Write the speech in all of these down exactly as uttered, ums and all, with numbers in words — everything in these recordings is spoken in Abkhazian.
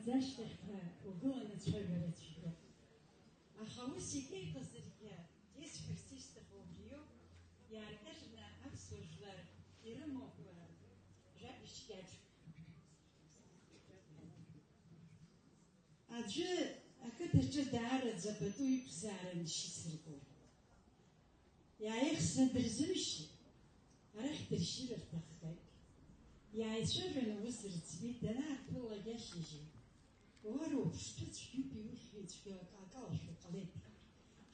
Зашьҭахьҟа угыланы ацәажәара цәгьоуп. Аха ус егьа иҟазаргьы, исҳәарц исҭаху убриоуп, иааркьаҿны аԥсуа жәлар ирымоуп, э, жәабжь кьаҿ. Аӡәы ақыҭаҿы даараӡа пату иқәзаарын шьыцыркуа. Иааихсны дырзымшьит, арахь дыршьыр рҭаххеит. Иааицәажәаны аус рыӡбеит, данаарԥыллак иашьыжьы. Уароуп, шҭәы цәгьоуп, иухьи цәгьа акалашәа ҟалеит.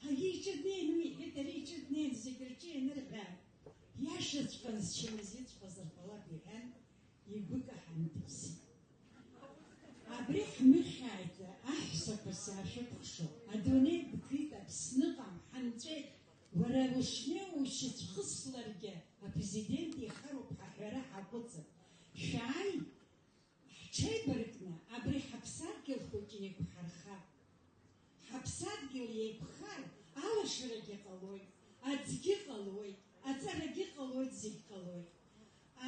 Ҳагьы иҿы днеин уи иҳәеит, ари иҿы днеин зегь рҿы ианырҳәа, иашаҵәҟьан зчымазаҵәҟьаз рбалап иҳәан, игәы каҳан дыԥсит. Абри ҳмыхьааит, аҳәсақәа саашәыкәхшоуп. Адунеи дкит, Аԥсныҟа ҳанҵәеит. Уара ушнеиуа ушьацәхысларгьы, апрезидент ихароуп ҳәа ҳҳәара ҳаҟәыҵып. Шәааи, ҳҽеибаркны абри ҳаԥсадгьыл хәыҷы еиқәҳархап. Ҳаԥсадгьыл еиқәхар, алашарагьы ҟалоит, аӡгьы ҟалоит, аҵарагьы ҟалоит, зегь ҟалоит.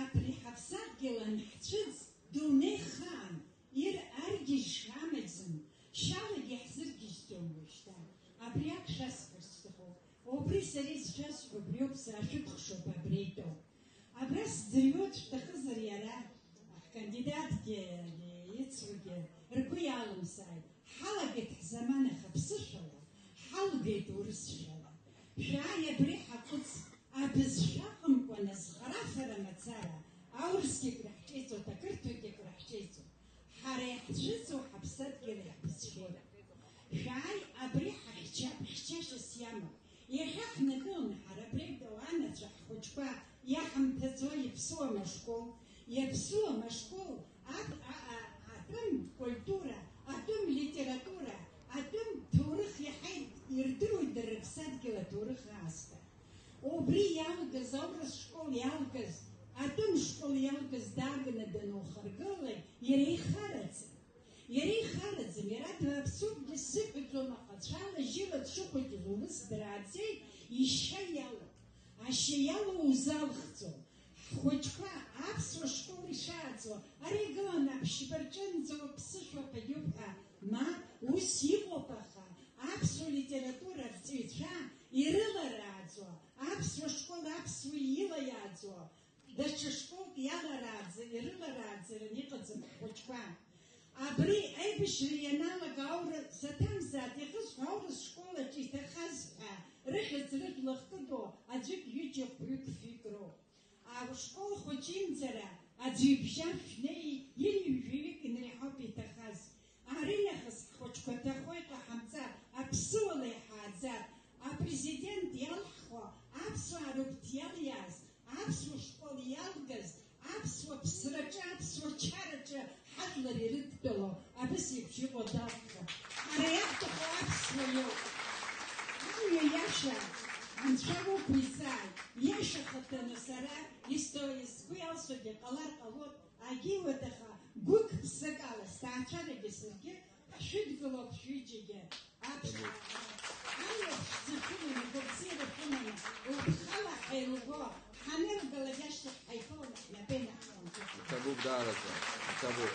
Абри ҳаԥсадгьыл анҳцәыӡ, дунеихаан, ир аргьежьша амаӡам, шьалагьы иаҳзыргьежьӡом уажәшьҭа. Абри акәшәа асҳәарц сҭахуп. Убри сара исшәасҳәо убриоуп, саашәыкәхшоуп абри итәоу. Абра сӡырҩуа дшәҭахызар иара, ҳкандидатгьы, ицугьы ргәы иалымсааит. Ҳалагеит ҳзамана хаԥсышәала, ҳалгеит урысшәала. Шәааи абри ҳаҟәыҵ, абызшәа аҟымкәа назхарафара мацара, аурысгьы краҳҿеиҵоит, ақырҭуагьы краҳҿеиҵоит. Ҳара иаҳцәыӡуа ҳаԥсадгьыл иаҳбызшәоит. Шәааи абри ҳахьчап, хьчашьас иамоуп. Иахьа ҳнагыланы ҳара абри адау анацәа ҳхәыҷқәа иаҳамҭаӡо иаԥсуам ашкол, иаԥсуам ашкол, ат-, а-, а-, атәым культура, атәым литература, атәым ҭоурых иаҳа ирдыруеит дара рыԥсадгьыл аҭоурых аасҭа. Убри иалгаз, аурыс школ иалгаз, атәым школ иалгаз дааганы данухаргылалак, иара ихараӡам. Иара ихараӡам, иара даԥсуп, дысзыҳәаӡом, аха цәала-жьыла дшыхәыҷыз урыс драаӡеит, ишьа иалоуп. Ашьа иалоу узалхӡом. Ҳхәыҷқәа аԥсуа школ ишааӡо, ара игыланы аԥшьба рҿынӡа уаԥсышәоуп ҳәа, ма ус иҟоуп, аха аԥсуа литература арҵаҩцәа ирыларааӡо, аԥсуа школ аԥсуа ила иааӡо, даҽа школк иаларааӡа, ирыларааӡараны иҟаӡам ҳхәыҷқәа. Абри аибашьра ианалага аура саҭамзааит, иахьысҳәо аурыс школаҿ иҭахаз ҳәа рыхьӡ рыжәла хкыдоу аӡәык, ҩыџьа, хәҩык, фҩык роуп. Ашкол хәыҷы имцара аӡәы ибжьар шәнеи, ҩынҩажәаҩык инареиҳауп иҭахаз. Аринахыс ҳхәыҷқәа ҭахо иҟаҳамҵар, аԥсуала иҳааӡар, апрезидент иалҳхуа аԥсуаа рыгәҭ иалиааз, аԥсуа школ иалгаз, аԥсуа ԥсраҿы, аԥсуа чараҿы ҳажәлар ирыдтәалоу абас еиԥш иҟоу далгар, ҳара иаҳҭаху аԥсуа иоуп. Амҩа иаша Анцәа уқәиҵааит, иаша хаҭаны сара исҭо, сгәы иалсуагьы ҟалар ҟалоит, агьиуеит, аха гәык-ԥсык ала сҭаацәарагьы саргьы ҳшәыдгылоуп шәҩыџьагьы. Аԥшьа, амҩа ԥшӡа шәыманы, гәабзиара шәыманы, лыԥхала ҳаилго, ҳаныргалак ашьҭахь ҳаиԥыланы ҳнапы инаҳхынҳәып. Иҭабуп даараӡа, иҭабуп.